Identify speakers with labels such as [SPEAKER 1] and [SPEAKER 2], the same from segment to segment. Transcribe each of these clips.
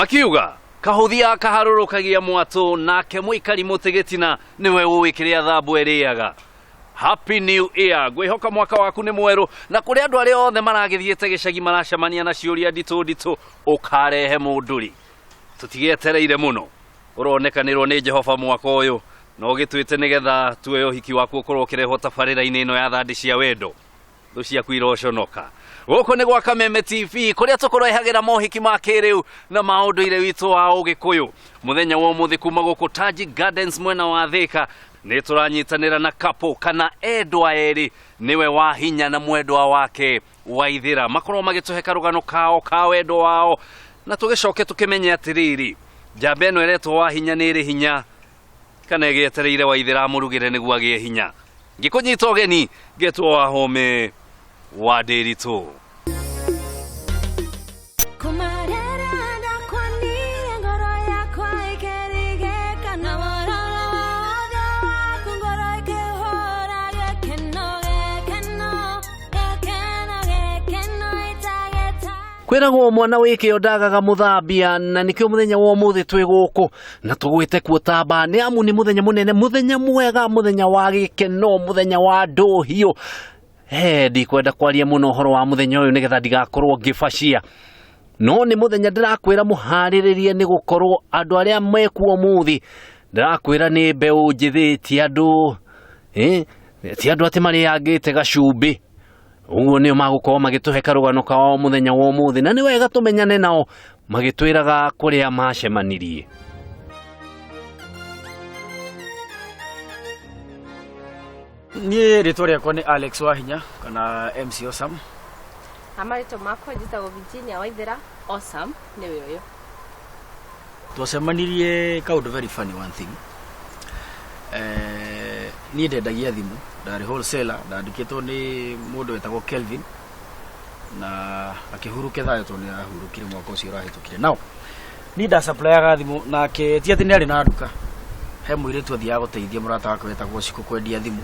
[SPEAKER 1] Makiuga kahũthia kaharũrũkagia mwatũ, nake mũikari mũtĩ gĩtina nĩwe ũĩ kĩrĩa thambu ĩrĩaga. Happy New Year. Ngwĩhoka mwaka waku nĩ mwerũ, na kũrĩ andũ arĩa othe maragĩthiĩte gĩcagi maracemania na ciũria nditũ nditũ, ũkarehe mũndũri. Tũtigĩetereire mũno, ũronekanĩrwo nĩ Jehova mwaka ũyũ na ũgĩtuĩte nĩgetha tuoye ũhiki waku ũkorwo ũkĩrehwo tabarĩra-inĩ ĩno ya Thandĩ cia Wendo. Thũ ciaku iroconoka. Gũkũ nĩ gwa Kameme TV, kũrĩa tũkũrehagĩra mohiki ma kĩrĩu na ma ũndũire witũ wa Ũgĩkũyũ. Mũthenya wa ũmũthĩ kuma gũkũ Taji Gardens mwena wa Thĩka, nĩ tũranyitanĩra na couple kana endwa erĩ, nĩwe Wahinya na mwendwa wake Waithĩra, makorwo magĩtũhe karũgano kao ka wendo wao, na tũgĩcoke tũkĩmenye atĩrĩrĩ, njamba ĩno ĩretwo Wahinya nĩ ĩrĩ hinya kana ĩgĩetereire Waithĩra amũrugĩre nĩguo agĩe hinya. Ngĩkũnyita ũgeni ngetwo Wahũme wa Ndĩritũ. Kwĩragwo mwana wĩ kĩo ndagaga mũthambia, na nĩkĩo mũthenya wa ũmũthĩ twĩ gũkũ na tũgwĩte kuo tamba, nĩ amu nĩ mũthenya mũnene, mũthenya mwega, mũthenya wa gĩkeno, mũthenya wa ndũhiũ. He, ndikwenda kwaria mũno ũhoro wa mũthenya ũyũ nĩgetha ndigakorwo ngĩbacia, no nĩ mũthenya ndĩrakwĩra mũharĩrĩrie, nĩ gũkorwo andũ arĩa mekuo ũmũthĩ ndĩrakwĩra nĩ mbeũ njĩthĩ, ti andũ, ti andũ atĩ marĩangĩte gacumbĩ. Ũguo nĩo magũkorwo magĩtũhe karũgano kao mũthenya wa ũmũthĩ, na nĩ wega tũmenyane nao magĩtwĩraga kũrĩa macemanirie.
[SPEAKER 2] Niĩ rĩtwa rĩakwa nĩ Alex Wahinya kana MC Osam.
[SPEAKER 3] Amarĩtwa makwa njĩtagwo Virginia Waithera, Osam nĩwe ũyũ.
[SPEAKER 2] Twacemanirie kaũndũ very funny one thing. Niĩ ndendagia thimũ, ndarĩ wholesaler, ndandĩkĩtwo nĩ mũndũ wetagwo Kelvin na akĩhurũke thayũ tondũ nĩ arahurũkire mwaka ũcio ũrahĩtũkire. Now, niĩ ndasupplyaga thimũ nake ti atĩ nĩ arĩ na nduka, he mũirĩtu athiaga gũteithia mũrata wake wetagwo Cikũ kwendia thimũ.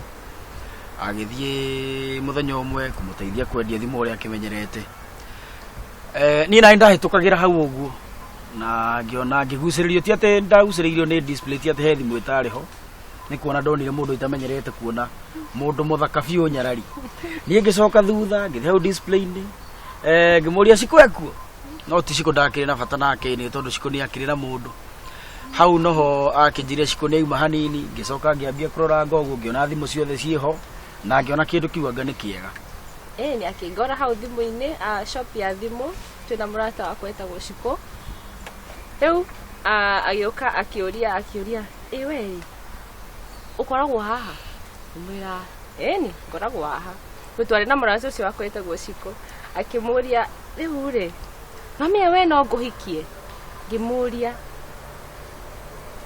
[SPEAKER 2] Agĩthiĩ mũthenya ũmwe kũmũteithia kwendia thimũ ũrĩa akĩmenyerete. Niĩ nani ndahĩtũkagĩra hau ũguo na ngĩona ngĩgucĩrĩrio, ti atĩ ndagucĩrĩirio nĩ display, ti atĩ he thimũ ĩtarĩ ho, nĩ kuona ndonire mũndũ itamenyerete kuona, mũndũ mũthaka biũ nyarari. Niĩ ngĩcoka thutha ngĩthiĩ hau display-inĩ, ngĩmũria Cikũ ekuo, no ti Cikũ ndakĩrĩ na bata nake nĩ tondũ Cikũ nĩ akĩrĩ na mũndũ. Hau noho akĩnjĩra Cikũ nĩ auma hanini, ngĩcoka ngĩambia kũrora ũguo, ngĩona thimũ ciothe ciĩho na ngĩona kĩndũ kĩu anga nĩ kĩega.
[SPEAKER 3] Nĩ akĩngora hau thimũ-inĩ, shop ya thimũ, twĩna mũrata wakwa wetagwo Cikũ. Rĩu agĩũka akĩũria, akĩũria, ĩ we ũkoragwo haha? Ngĩmwĩra, ĩni ngoragwo haha. Rĩu twarĩ na mũrata ũcio wakwa wetagwo Cikũ, akĩmũria, rĩu rĩ, mamia we no ngũhikie? Ngĩmũria,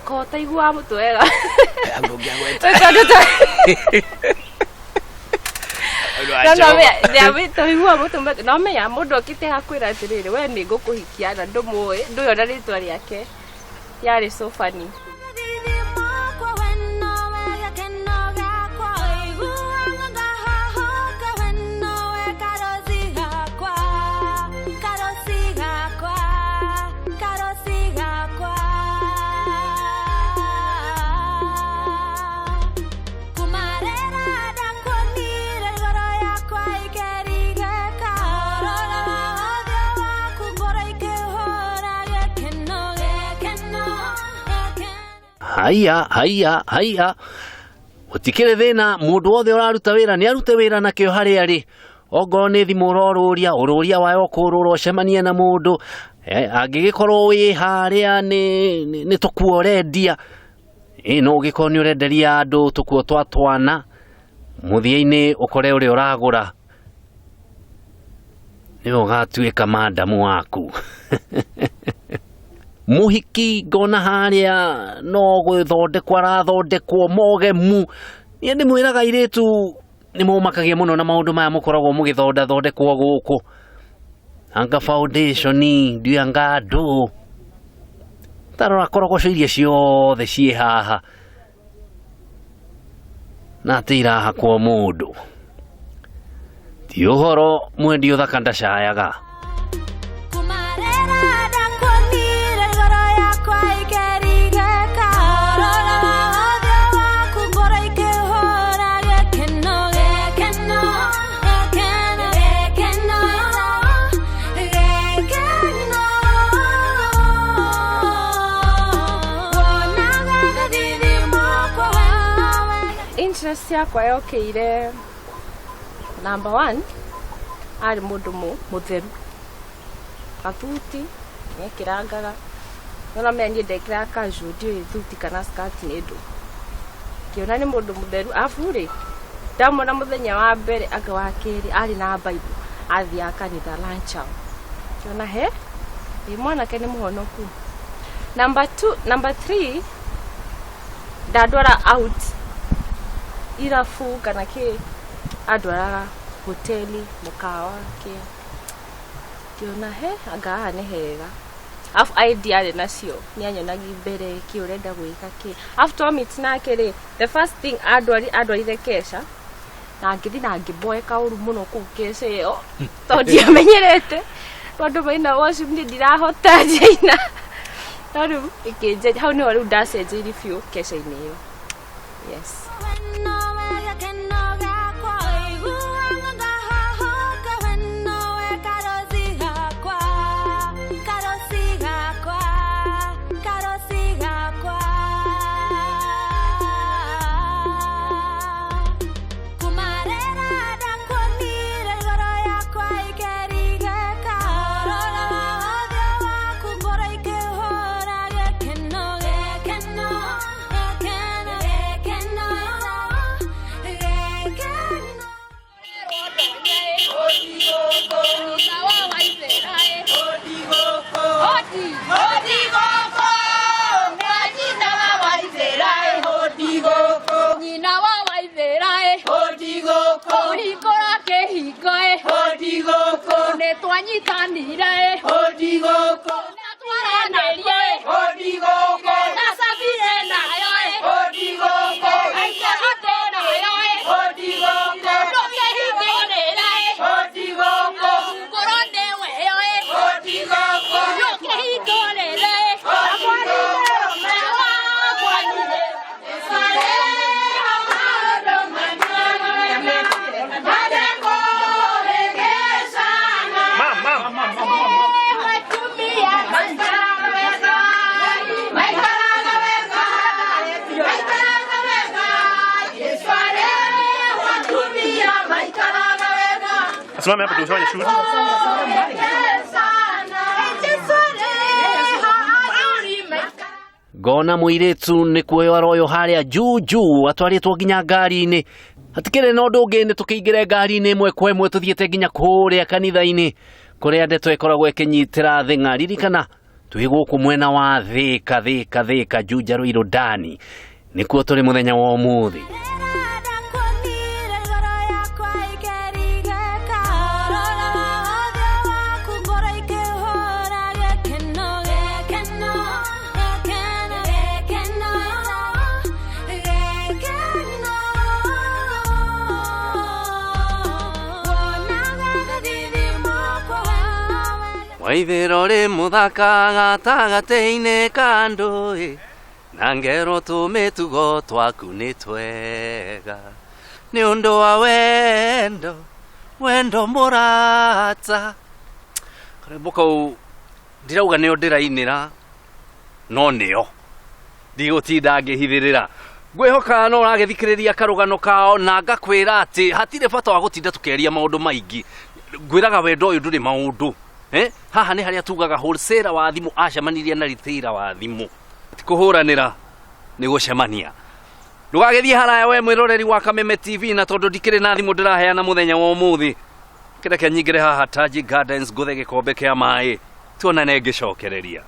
[SPEAKER 3] ko ũtaiguaga mũtwe wega? No menya mũndũ okĩte hakwĩra atĩrĩrĩ, we nĩ ngũkũhikia na ndũmũĩ, ndũĩ ona rĩtwa rĩake. Yarĩ so funny.
[SPEAKER 1] Haiya, haiya, haiya. Gũtikĩrĩ thĩna, mũndũ wothe ũraruta wĩra nĩ arute wĩra nakĩo harĩa arĩ. Ongorwo nĩ thimũ ũrorũria, ũrũria wayo ũkũrũra ũcemanie na mũndũ. Angĩgĩkorwo wĩ harĩa nĩ tũkuo ũrendia, no ũgĩkorwo nĩ ũrenderia andũ tũkuo twa twana, mũthia-inĩ ũkore ũrĩa ũragũra nĩwe ũgatuĩka mandamu waku. Mũhiki ngona harĩa no gũthondekwo arathondekwo mogemu. Niĩ ndĩmwĩraga airĩtu nĩ mũmakagia mũno na maũndũ maya mũkoragwo mũgĩthondathondekwo gũkũ. Anga foundation, ndiũĩ anga andũ. Tarora korogoco iria ciothe ciĩ haha na atĩ irahakwo mũndũ. Ti ũhoro mwendi ũthaka ndacayaga.
[SPEAKER 3] Interest yakwa yokĩire number one arĩ mũndũ mũtheru, gathuti nĩekĩrangaga, nona menya niĩ ndekĩraga casual, ndiũĩ thuti kana skirt nĩ ndũ. Ngĩona nĩ mũndũ mũtheru, arabu rĩ, ndamwona mũthenya wa mbere anga wa kerĩ arĩ na Bible, athiaga kanitha lunch hour. Ngĩona he ĩ mwanake nĩ mũhonoku. Number two, number three, ndandwara out irabu kana kĩ, andwaraga hoteli, mũkawa, kĩ. Ngĩona he anga haha nĩ hega. Arabu idea arĩ nacio nĩ anyonagia mbere kĩ ũrenda gwĩka kĩ. Arabu twa meet nake rĩ, the first thing andwarire kesha na ngĩthiĩ na ngĩboeka ũru mũno kũu kesha ĩyo tondũ ndiamenyerete tondũ maina worship niĩ ndirahota njaina, no rĩu ĩkĩnjenjia hau nĩho rĩu ndacenjeirie biũ kesha-inĩ ĩyo, yes.
[SPEAKER 4] Nyina wa Waithĩra ĩ, kũhingũra kĩhingo ĩ, nĩ twanyitanire ĩ, na twaranĩrie ĩ, na cabire nayo ĩ, aingĩ nayo ĩ, ndũkĩhingũrĩre ĩ, ngoro nĩ weyo ĩ, ndũkĩhingũrĩre ĩ,
[SPEAKER 5] Simame hapa tufanye shoot.
[SPEAKER 1] Ngona mũirĩtu nĩ kuoywo aroywo harĩa juu juu atwarĩtwo nginya ngari-inĩ. Hatikĩrĩ na ũndũ ũngĩ, nĩ tũkĩingĩre ngari-inĩ ĩmwe kwa ĩmwe tũthiĩte nginya kũrĩa kanitha-inĩ kũrĩa ndeto ĩkoragwo ĩkĩnyitĩra thĩng'a. Ririkana twĩ gũkũ mwena wa Thĩka, Thĩka, Thĩka, Juja, Ruiru Ndani, nĩkuo tũrĩ mũthenya wa ũmũthĩ. Waithĩra ũrĩ mũthaka gatagatĩ-inĩ ka andũ ĩ, na ngerwo tũmĩtugo twaku nĩ twega, nĩ ũndũ wa wendo, wendo mũrata. Karwĩmbo kau ndirauga nĩo ndĩrainĩra, no nĩo ndigũtinda ngĩhithĩrĩra. Ngwĩhoka no ũragĩthikĩrĩria karũgano kao na ngakwĩra atĩ hatirĩ bata wa gũtinda tũkĩaria maũndũ maingĩ. Ngwĩraga wendo ũyũ ndũrĩ maũndũ. Haha nĩ harĩa tugaga wholesaler wa thimũ acemanirie na retailer wa thimũ. Ti kũhũranĩra, nĩ gũcemania. Ndũgagĩthiĩ haraya we mwĩroreri wa Kameme TV, na tondũ ndikĩrĩ na thimũ ndĩraheana mũthenya wa ũmũthĩ, kĩreke nyingĩre haha Taji Gardens ngũthe gĩkombe kĩa maĩ, tuonane ngĩcokereria.